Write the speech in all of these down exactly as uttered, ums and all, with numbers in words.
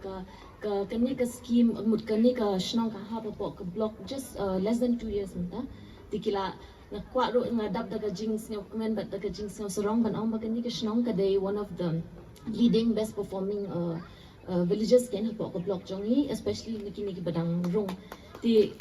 Ka ka kane ka scheme mut kane ka shnong ka hap hapoh ka block just uh, less than two years mynta. Te ki la nga kwah ruh nga dap da ka jingsngewkmen bad da ka jingsngewsarong ban ong ba kane ka shnong ka dei one of the leading best performing uh, uh, villages kein hapoh ka block jong ngi, especially na kine kiba dang rung. Te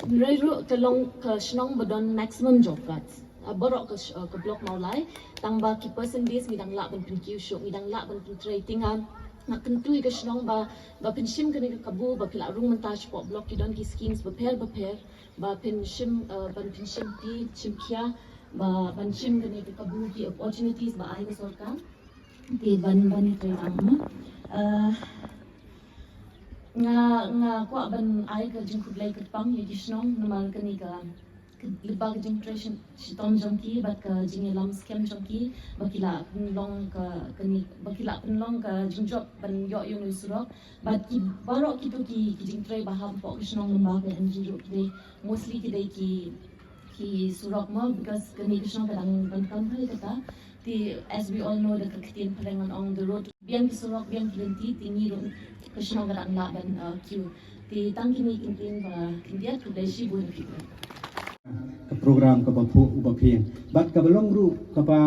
hynrei ruh ka long ka shnong ba don maximum job cards. Uh, baroh ka, sh- uh, ka block Mawlai, tang ba ki percent base ngi dang lah ban pynkiew shuh, ngi dang lah ban pyntrei. Te nga nga kyntu ïa ka shnong ba ba pynshim kane ka kabu ba phi la rung mynta shapoh block ki don ki schemes bapher bapher ba pynshim uh, ban pynshim ti shim khia ba ban shim kane ka kabu ki opportunities ba ai ka sorkar. Te ban ban ïa trei tang ma. Uh, nga nga kwah ban ai ka jingkhublei kyrpang ïa ki shnong namar kane ka lypa ka jingtrei shitom jong ki bad ka jingïalam skhem jong ki ba ki la pynlong ka kane ba ki la pynlong ka jingjop ban ïoh ïa une u surok bad ki baroh kito ki ki jingtrei ba hap hapoh ka shnong Lembah Pyndengrei ruh ki dei mostly ki dei ki ki surok mo because kane ka shnong ka dang donkam bha ïa kata. Te as we all know da ka ktien phareng ngan ong the road biang ki surok biang ki lynti te ngi ruh ka shnong ka dang lah ban uh, kiew. Te tang kine ki ktien ba khyndiat khublei shibun ïa phi. Ka program kaba phuh uba phieng bad kaba long ruh kaba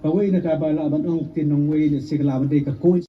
kawei na kaba lah ban ong ktien nongwei ne shi ka lah ban dei ka coin.